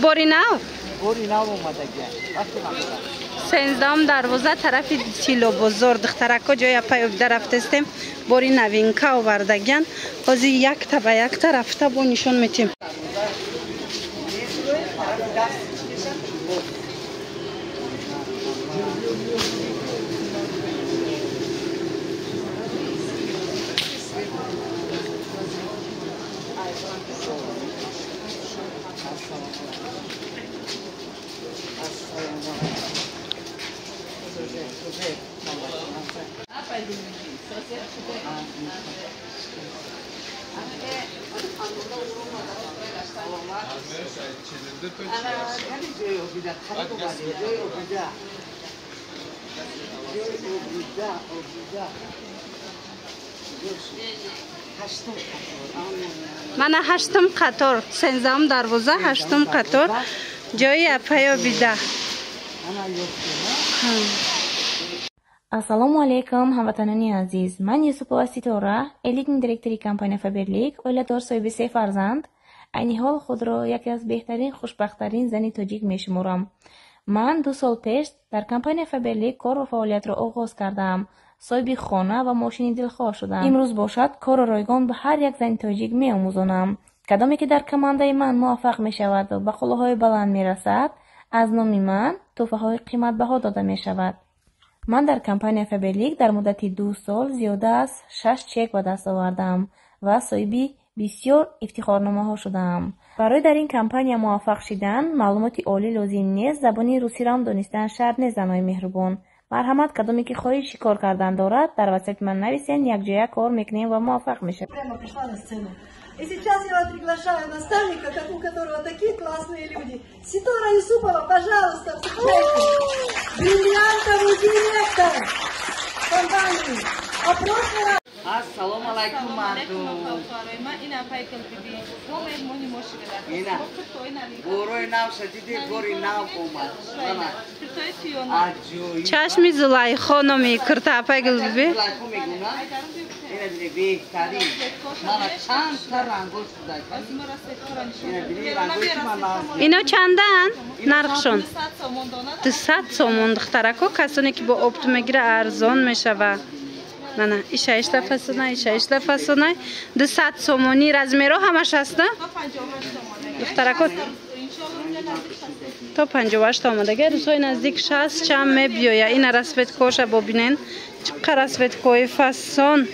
Бори нав? Бори нав омадагия. Сенздаҳум дарвоза тарафи Тиллобозор. Духтарако ҷои апай Обида рафтестем. Бори новинка овардагиян. Ҳозир якта ба якта рафта бо нишон метем. Мана ҳаштум қатор, сенздаҳум дарвоза, ҳаштум қатор, ҷои апай Обида. Ассалому алайкум, ҳамватанони азиз. Ман Юсупова Ситора, элитный директори компания Фаберлик, оиладор, соҳиби се фарзанд. Айни ҳол худро яке аз беҳтарин, хушбахттарин зани тоҷик мешуморам. Ман 2 сол пеш дар компания Фаберлик кор ва фаъолиятро оғоз кардаам. Соҳиби хона ва мошини дилхоҳ шудам. Имрӯз бошад, корро ройгон ба ҳар як зани тоҷик меомӯзонам. Кадоме ки дар командаи ман муваффақ мешавад ва ба қуллаҳои баланд мерасад, аз номи ман тӯҳфаҳои қиматбаҳо дода мешавад. Ман дар компания Фаберлик дар муддати 2 сол зиёда аз 6 чек ба даст овардаам ва соҳиби бисёр ифтихорномаҳо шудаам. Барои дар ин компания муваффақ шидан маълумоти олӣ лозим нест, забони русиро ҳам донистан шарт нест, занои меҳрубон. Марҳамат, кадоме ки хоҳиши кор кардан дорад, дар ватсапи ман нависен, якҷоя кор мекунем ва муваффақ мешавем. И сейчас я вас приглашаю наставника, как у которого такие классные люди. Ситора Юсупова, пожалуйста, встречайте. Бриллиантовый директор компании. А прошлый раз... Ассалому алайкум, мардум. Борои нав шадиде, бори нав омад. Чашми Зулайхо номи кирта апай Гулбиби. Зулайхо мегӯна? Ина дине беҳтарин. Мана чанд та рангош буда. Ина дине рангош мана. Ино чандаанд нархшон? 200 сомон духтарако, касоне ки бо опт мегира арзон мешава. Мана иша ишла фасона, иша ишла фасона. 200 сомони размеро ҳамаш ҳаста? Духтарако то 58 омадага, рӯзҳои наздик 60 чам мебиёя. Ина расветкоша бобинен. Чӣ расветкои фасон.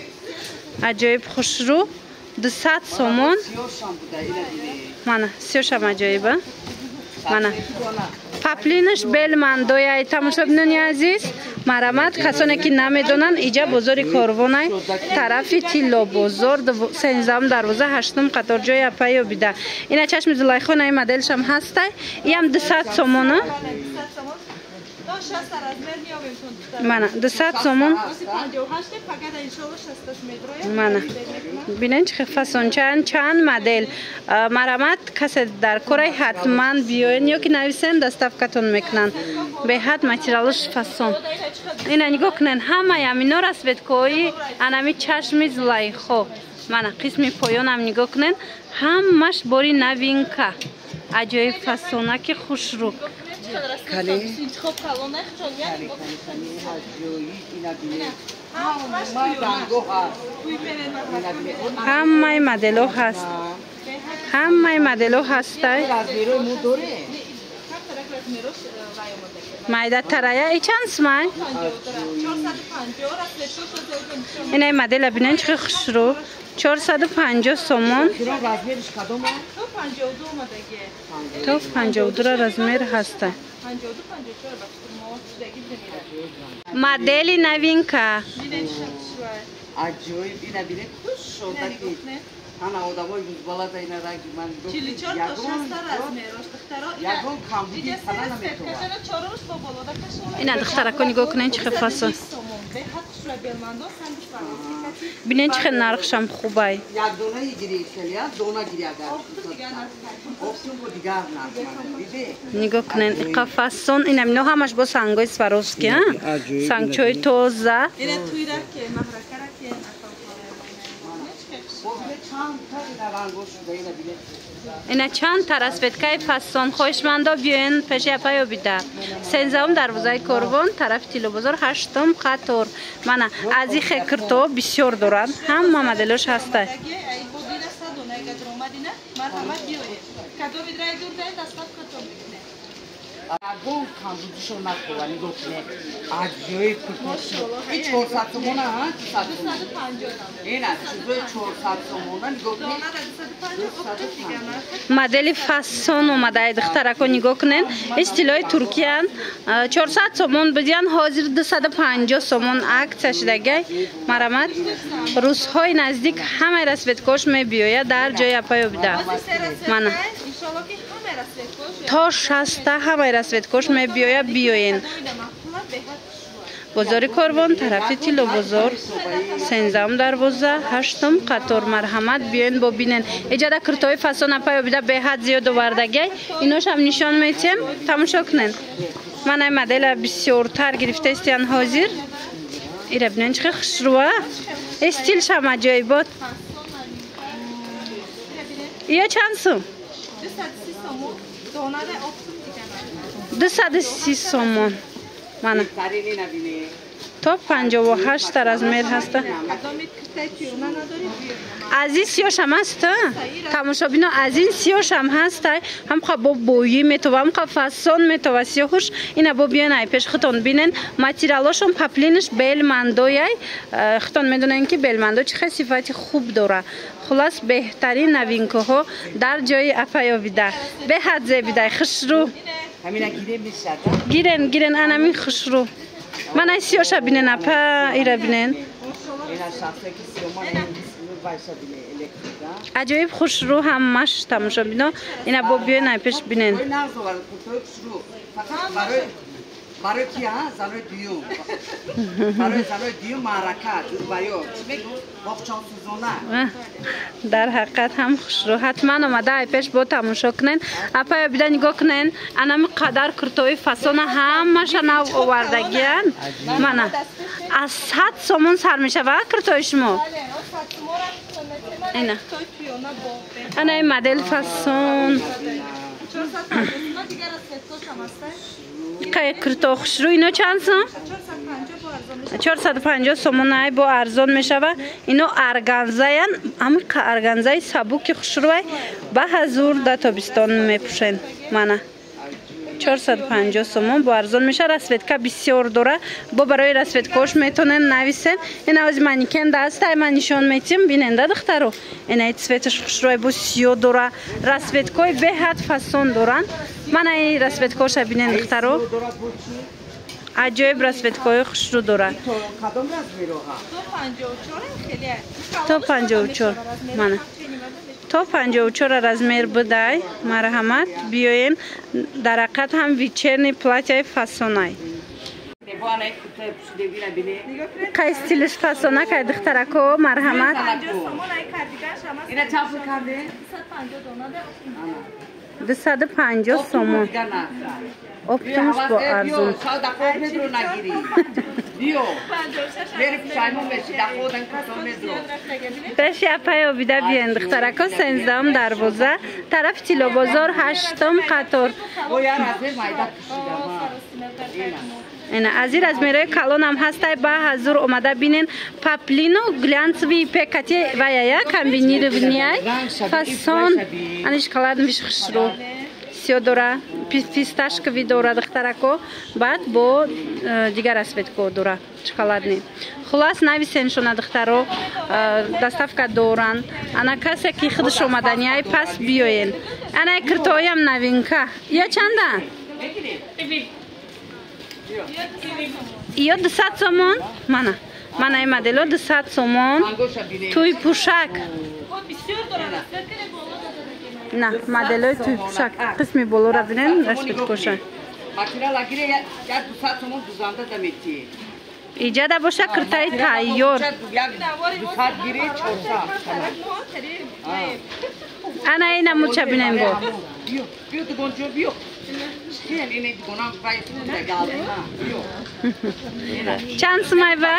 Аҷоиб хушрӯ. 200 сомон. Мана сиёшам аҷоиба. Мана паплинаш белмандояй тамошобинони азиз. Марамат, касоне ки намедонанд, иҷа бозори Корвонай, тарафи Тиллобозор, сенздаҳум дарвоза, ҳаштум қатор, ҷои апай Обида. Ина чашми Зулайхо наи моделшам ҳастай. Иам 200 сомона. Мана 200 сомон. Мана бинен чӣ фасон, чанд модел. Марамат, касе дар корай ҳатман биёен ё ки нависен, доставкатон мекунанд. Беҳад материалаш фасон. Ина нигоҳ кунен, ҳамаи амино расветкои анами чашми Зулайхо. Мана қисми поёнам нигоҳ кунен, ҳамаш бори новинка. Аҷоиб фасонаки хушрӯ. Ҳамаи моделҳо ҳаст. Ҳамаи моделҳо ҳастай. Майда тарая и чанд сумай? Инаи модела бинен чӣ хушрӯ. 450 сомон. То 52 размер ҳаста. Модели новинка. Аҷоиб, ина бинед, шодаки. Ана одамои бузбалада ина раги ман ягон камбуди тана наметовад. Ина духтарако нигоҳ кунед чӣ хел фасон. Бинед чӣ хел нархшам хубай. Як донаи гири хелия, дона гири агар. Оптум бо дигар нарх диде. Нигоҳ кунед иқа фасон. Ина мино ҳамаш бо сангои Сваровски, а? Сангчои тоза. Ина туйра ке маҳракара ке. Ина чанд та расцветкаи фасон. Хоҳишмандо биёен пеши апай Обида. 13-ум дарвозаи Корвон, тарафи Тиллобозор, 8-ум қатор. Мана аз ихе кирто бисёр доранд. Ҳама моделош ҳаста. Агон камбудишо накова, нигоҳ кунед. Аҷоиб куртошо. И 400 сомона, ҳа? 200 сомона. Ина, чизои 400 сомона, нигоҳ кунед. Модели фасон омадаи духтарако нигоҳ кунед. Ин стилои туркиян. 400 сомон бидиян, ҳозир 250 сомон аксия шудагай. Марамат. Рӯзҳои наздик ҳамаи расцветкош мебиёяд дар ҷои апай Обида. Мана. То 60 ҳамаи расцветкош мебиёяд, биёен. Бозори Корвон, тарафи Тиллобозор, 13-ум дарвоза, 8-ум қатор. Марҳамат, биёен бобинен. Иҷада киртои фасон апай Обида беҳад зиёд овардагай. Иношам нишон метиҳем, тамошо кунен. Ман ай модела бисёртар гирифтаистиян ҳозир. Ира бинен чӣ хел хушрӯа. Стилшам аҷоибот. Ия чанд сум? 230 сомон. Мана. То 58 та размер ҳаста. Аз ин сиёшам ҳаст, тамошобино, аз ин сиёшам ҳаст, ҳамқа бо боӣ метова, ҳамқа фасон метова сиёҳуш. Ина бо биён ай пеш худтон бинен. Материалошон паплинш белмандояй. Худтон медонен ки белмандо чӣ хел сифати хуб дора. Хулас беҳтарин новинкаҳо дар ҷои апай Обида. Беҳад зебидай, хушрӯ. Гирен, гирен, анамин хушрӯ. Ман ай сиёша бинен, апа, ира бинен. Аҷоиб хушрӯ ҳамаш тамошобино. Ина бо биён ай пеш бинен. Барои ки ҳа? Занои дуюм. Барои занои дуюм маърака, дурбаё. Чӣ мегӯ? Боғчонсӯзона. Дар ҳақиқат ҳам хушрӯ. Ҳатман омада ай пеш бо тамошо кунен. Апай Обида нигоҳ кунен. Анами қадар куртои фасона ҳамаша нав овардагиян. Мана аз 100 сомон сар мешава куртои шумо. Ина. Ана ин модел фасон. Қай курто хушрӯ. Ино чанд сум? 450 сомон ай бо арзон мешава. Ино арганзаян, ҳамин арганзаи сабуки хушрӯай ба ҳазур да тобистон мепӯшен. Мана 450 сомон бо арзон меша. Расцветка бисёр дора. Бо барои расцветкош метонен нависен. Ин авози манекен дастай ман нишон метим. Бинен да духтаро. Ина цветаш хушрӯай бо сиё дора. Расцветкои беҳад фасон доранд. Мана ин расцветкоша бинен духтаро. Аҷоиб расцветкои хушрӯ дора. То 54. Мана. То 54 размер будай. Марҳамат, биёен. Дар ҳақиқат ҳам вечерний платьяи фасонай. Қай стилиш фасона кай духтарако, марҳамат. 250 сомон. Оптимуш бо арзон. Пеши апай Обида биен духтарако, 13-ум дарвоза, тарафи Тиллобозор, 8-ум қатор. Ина аз ин размерҳои калонам ҳастай, ба ҳазур омада бинен. Паплино глянцевый пекати ваяя комбинированный фасон. Ани шоколадный хушрӯ. Сиё дора, фисташковый дора духтарако, баъд бо дигар расцветко дора, шоколадный. Хулас нависен шона духтаро, доставка доранд. Ана касе ки худаш омаданиай пас биёен. Ана киртоям новинка. Ё чанда? Ё 200 сомон. Мана. Мана ин модело 200 сомон. Туй пӯшак. На, моделои туй пӯшак. Қисми болоро бинен, расцветкоша. Иҷада боша киртаи тайёр. Ана ина муча бинем бо. Чанд сумай ба?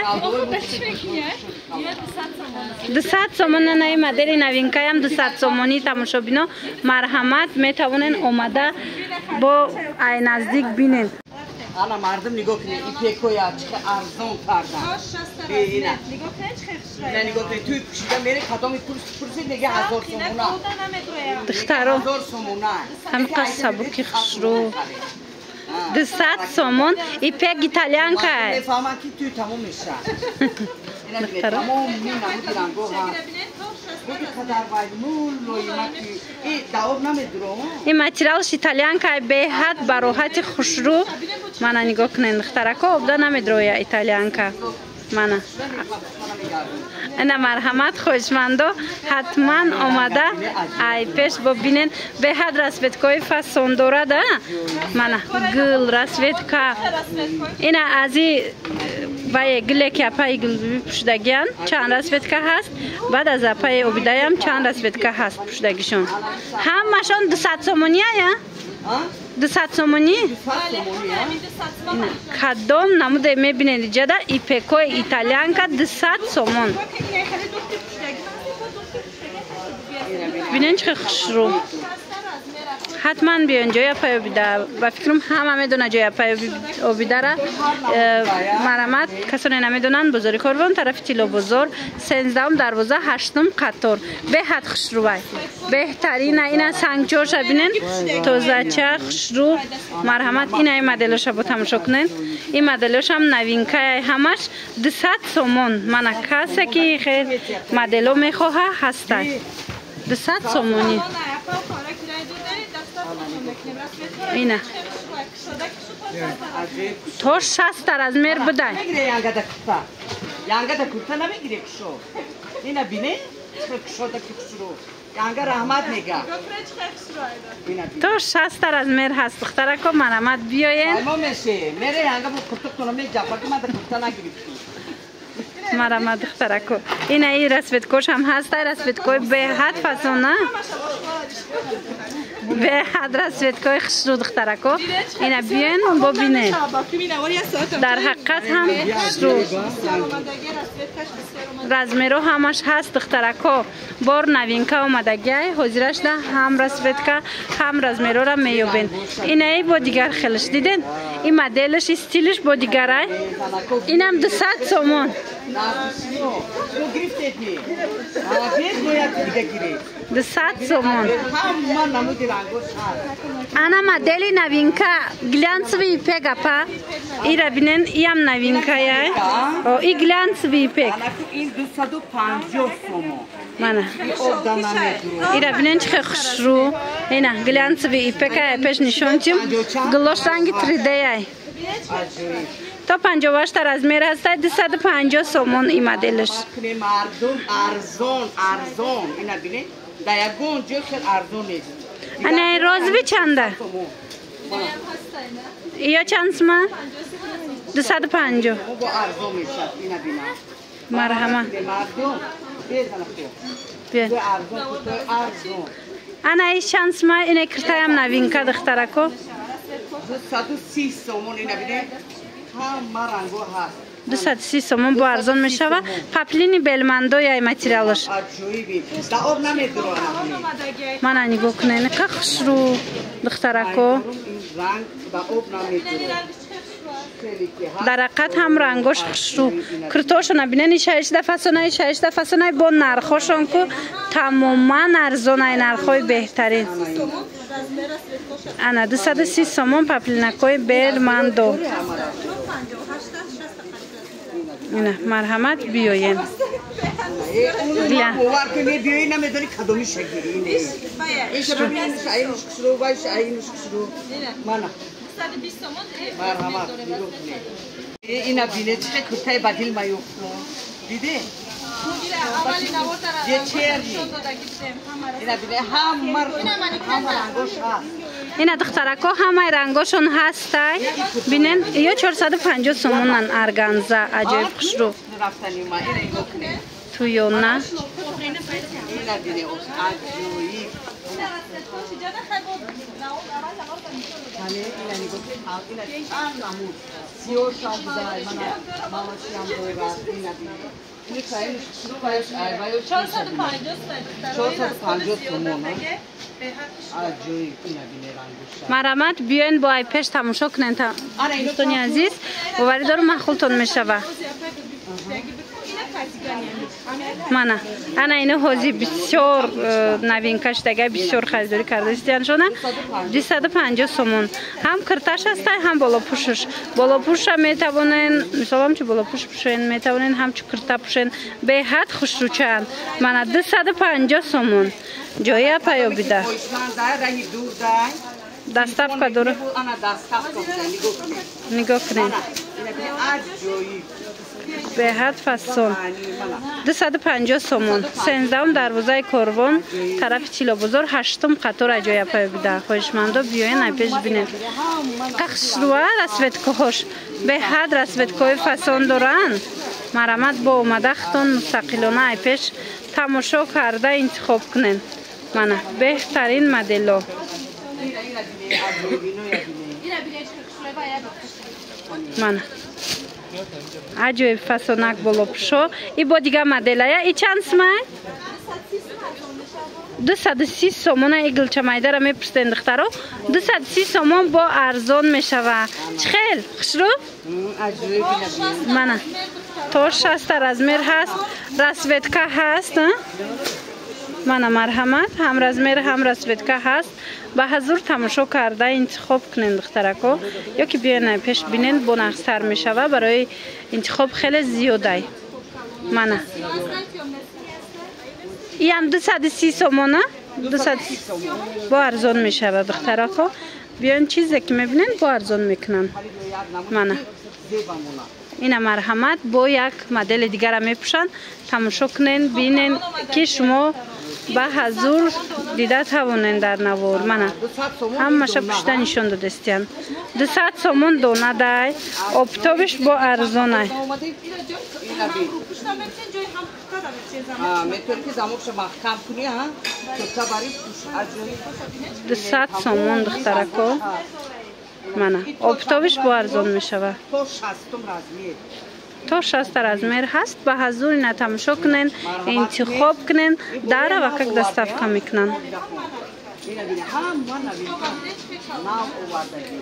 200 сомон на модели новинкаям 200 сомонӣ тамошобино марҳамат метавонен омада бо ай наздик бинен. Ана мардум нигоҳ кунед, ипекоя чӣ арзон кардан. Ина. Ина нигоҳ кунед, туй пӯшида мере кадоми пурсид нега 1000 сомона. Духтаро. 1000 сомона. Ҳамқа сабуки хушрӯ. 200 сомон ипек итальянка. Мефаҳмам ки туй тамом мешавад. Тамом намуди ранго ҳаст. Ин материалш итальянка беҳад бароҳати хушрӯ. Мана нигоҳ кунед духтарако, обда намедроя итальянка. Мана. Ина марҳамат хоҳишмандо ҳатман омада ай пеш бибинен. Беҳад расцветкаҳои фасон дорад. Мана гул расцветка. Ина ази вае гуле ки апаи гулбиби пӯшидагиян чанд расцветка ҳаст. Баъд аз апаи обидаям чанд расцветка ҳаст пӯшидагишон. Ҳамашон 200 сомонияя? 200 сомонӣ? Кадом намуде мебинед иҷада ипекои итальянка 200 сомон. Бинен чӣ хушрӯ. Ҳатман биён ҷои апаи обида. Ба фикрам ҳама медонад ҷои апаи обидара. Марҳамат касоне намедонанд бозори Корвон тарафи Тиллобозор 13 дарвоза 8 қатор. Беҳад хушрӯвай. Беҳтарина ина сангчорша бинен тозача хушрӯ. Марҳамат ина ин моделоша бо тамошо кунен. Ин моделошам новинкаи ҳамаш 200 сомон. Мана касе ки хел модело мехоҳа ҳастай. 200 сомонӣ. Ина. То 60 размер будай. Янга да курта намегире кушо. Ина бине? Кушо да кушро. Янга раҳмат мега. То 60 размер ҳаст духтарако марҳамат биёен. Мо меше. Мере янга бо куртуктона меҷапа ки ман да курта нагирифтам. Марҳамат духтарако. Ина и расцветкошам ҳаст, расцветкои беҳад фасона. Беҳад расцветкои хушрӯ духтарако. Ина биёен бибинед. Дар ҳақиқат ҳам хушрӯ. Размеро ҳамаш ҳаст духтарако. Бор новинка омадагиай, ҳозирашда ҳам расцветка, ҳам размерора меёбен. Инаи бо дигар хелш диден? Ин моделаш, и стилш бо дигарай. Инам 200 сомон. 200 сомон. Ана модели новинка глянцевый ипек апа. Ира бинен, иам новинка я. О, и глянцевый ипек. Ин 250 сомон. Мана. Ира бинен чӣ хушрӯ. Ина глянцевый ипек ай пеш нишонтим. Глош ранги 3D ай. То 58 размер ҳаст, 250 сомон и моделш. Мардум арзон, арзон. Ина бинен, дар ягон ҷой хел арзон нест. Ана розви чанда? Ё чанд сма? 250. Бо арзон мешавад, ина бина. Марҳамат. Мардум Бе. Ана иш чанд сма? Ина киртаям новинка духтарако. 230 сомон ина бинен. Ҳама ранго ҳаст. 230 сомон бо арзон мешава. Паплини белмандо яй материалаш. Мана нигоҳ кунед, қа хушрӯ духтарако. Дар ҳақиқат ҳам рангош хушрӯ. Киртошона бинен, 6 фасонаи, 6 фасонаи бо нархошон ку тамоман арзонай, нархҳои беҳтарин. Ана 230 сомон паплинакҳои белмандо. Ина марҳамат биёен. Бовар кунед, биёен, намедонӣ кадомиша гирӣ. Мана. Марҳамат, нигоҳ кунед. Ина бинед, чӣ куртаи ба дил маёфт. Диде? Е черни. Ина бинед, ҳама рангош ҳаст. Ина духтарако ҳамаи рангошон ҳастай. Бинен, ё 450 сомонан арганза аҷоиб хушрӯ. Туёна. Ина бинед, аҷоиб. 450 сомон. Марҳамат, биёен бо ай пеш тамошо кунен, дӯстони азиз. Боварӣ дорум маъқултон мешава. Мана, ана ино ҳози бисёр новинка шудага, бисёр харидорӣ кардаистияншона. 250 сомон. Ҳам кирташ ҳастай, ҳам болопӯшаш. Болопӯша метавонен, мисол ҳамчу болопӯш пӯшен, метавонен ҳамчу кирта пӯшен. Беҳад хушрӯчаанд. Мана 250 сомон. Ҷои апаёбида. Доставка дора. Нигоҳ кунед. Беҳад фасон. 250 сомон. 13 дарвозаи корвон, тарафи Тилобозор, 8 қатор ҷои апаёбида. Хоҳишмандо биёен ай пеш бинед. Қахшруа расцветкаҳош. Беҳад расцветкаҳои фасон доранд. Марҳамат, бо омадахтон мустақилона ай пеш тамошо карда интихоб кунед. Мана беҳтарин модело. Мана аҷоиб фасонак болопӯшо. И бо дига моделая. И чанд сумай? 230 сомона. И гулчамайдара мепурсен духтаро. 230 сомон бо арзон мешава. Чӣ хел? Хушрӯ? Мана то 60 размер ҳаст, расцветка ҳаст. Мана марҳамат, ҳам размер ҳам расцветка ҳаст. Ба ҳазур тамошо карда интихоб кунен духтарако, ё ки биёен пеш бинен, бо нақстар мешава. Барои интихоб хеле зиёдай. Мана иам 230 сомона, 200 бо арзон мешава духтарако. Биёен чизе ки мебинен бо арзон мекунанд. Мана ина марҳамат, бо як модели дигара мепӯшанд. Тамошо кунен, бинен ки шумо ба ҳазур дида тавонен дар навор. Мана ҳамаша пушта нишон додастиян. 200 сомон донадай, обтобиш бо арзонай. 200 сомон духтарако. Мана обтобиш бо арзон мешава. То 60 размер ҳаст. Ба ҳазур ина тамошо кунен, интихоб кунен, дара ва как доставка мекунанд.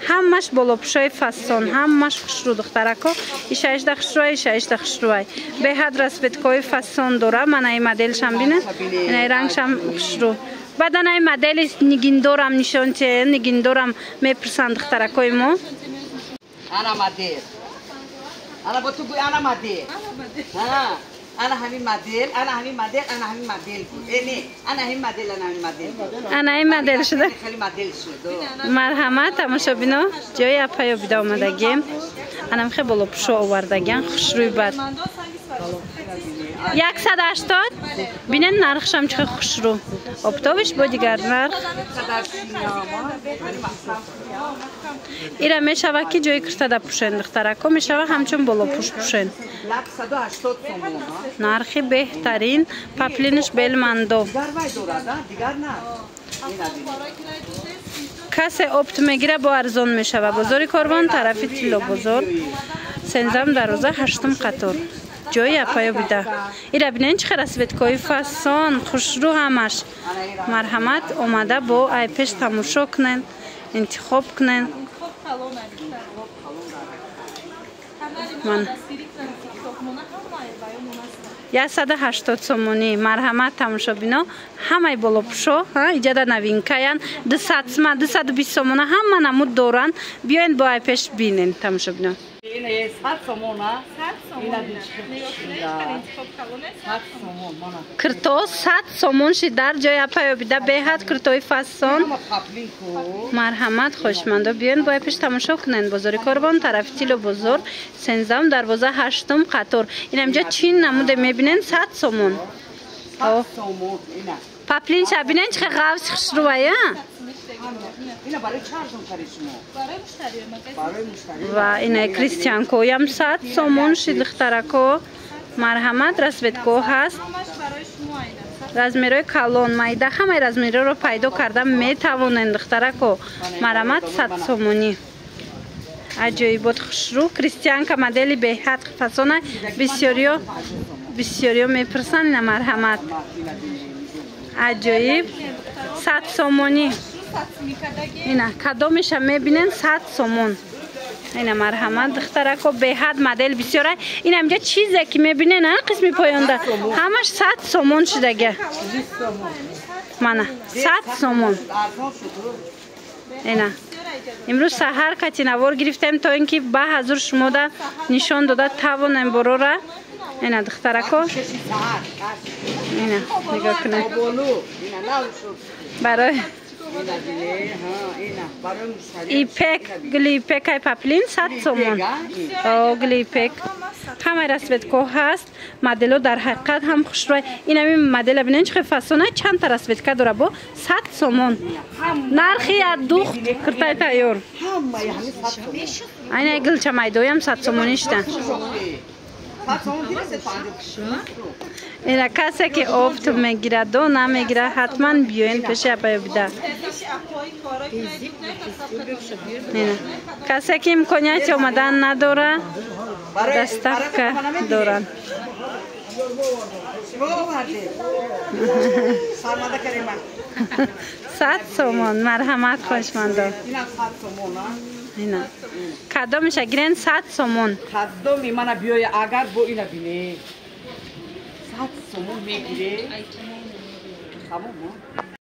Ҳамаш болопӯшои фасон, ҳамаш хушрӯ духтарако. Ишаишда хушрӯай, ишаишда хушрӯай. Беҳад расцветкаҳои фасон дора. Мана ин моделшам бинед, инаи рангшам хушрӯ. Баъд анаи модели нигиндорам нишон те, нигиндорам мепурсанд духтаракои мо. Ана модел. Ана бо ту гӯй ана модел. Ана ҳамин модел, ана ҳамин модел, ана ҳамин модел буд. Э не, ана ҳамин модел, ана ҳамин модел буд. Ана ин модел шуда. Хеле модел шуд. Марҳамат, тамошобино, ҷои апаёбида омадагем. Анам хе болопӯшо овардагиан, хушрӯй бад. 180. Бинен нархшам чӣ хушрӯ. Обтобиш бо дигар нарх. Ира мешава ки ҷои киртада пӯшен духтарако, мешава ҳамчун болопӯш пӯшен. Нархи беҳтарин, паплинш белмандо. Касе опт мегира бо арзон мешава. Бозори корвон, тарафи Тилобозор, 13 дарвоза, 8 қатор. Ҷои апаёбида. Ира бинен чӣ расцветкаҳои фасон, хушрӯ ҳамаш. Марҳамат, омада бо ай пеш тамошо кунен, интихоб кунен. Ман 180 сомонӣ. Марҳамат, тамошобино, ҳамаи болопӯшо, иҷада новинкаян. 200 сма, 220 сомона ҳама намуд доранд. Биёен бо ай пеш бинен тамошобино. Кирто 100 сомон шид дар ҷои апаёбида. Беҳад киртои фасон. Марҳамат, хоҳишмандо, биёен бо пеш тамошо кунен. Бозори корвон, тарафи Тилобозор, 13 дарвоза, 8 қатор. Инамҷа чин намуде мебинен 100 сомон. Паплинша бинен чӣ ғавси хушрӯая. Ва инаи крестьянкоям 100 сомон шид духтарако. Марҳамат, расцветко ҳаст. Размерҳои калон, майда, ҳамаи размерҳоро пайдо карда метавонен духтарако. Марҳамат, 100 сомонӣ. Аҷоибот хушрӯ. Крестьянка модели беҳад фасона. Бисёриё Бисёриё мепурсанд, ина марҳамат. Аҷоиб, 100 сомонӣ. Ина кадомеша мебинен, 100 сомон. Ина марҳамат, духтарако, беҳад модел бисёра. Ина инҷа чизе ки мебинен, а қисми поёнда ҳамаш 100 сомон шудага. Мана 100 сомон. Ина имрӯз саҳар кати навор гирифтем, то ин ки ба ҳазур шумода нишон дода тавонем борора. Ина духтарако, ина нигоҳ кунед, барои ипек, гули ипекай паплин 100 сомон. О, гули ипек, ҳамаи расцветка ҳо ҳаст. Модело дар ҳақиқат ҳам хушрӯй. Ин ҳамин модела бинен, чӣ хел фасона, чандта расцветка дора, бо 100 сомон. Нархи як духт киртай тайёр. Айна гулча майдоям 100 сомонӣ шуда. Ина касе ки опт мегирад, до намегирад, ҳатман биёен пеши апаё бида. Касе ки имконияти омадан надора, доставка доранд. 100 сомон, марҳамат, хоҳишмандо. Ина кадомеша гирен, 100 сомон. Кадоми мана биёя, агар бо ина бине, 100 сомон мегире. Тамом.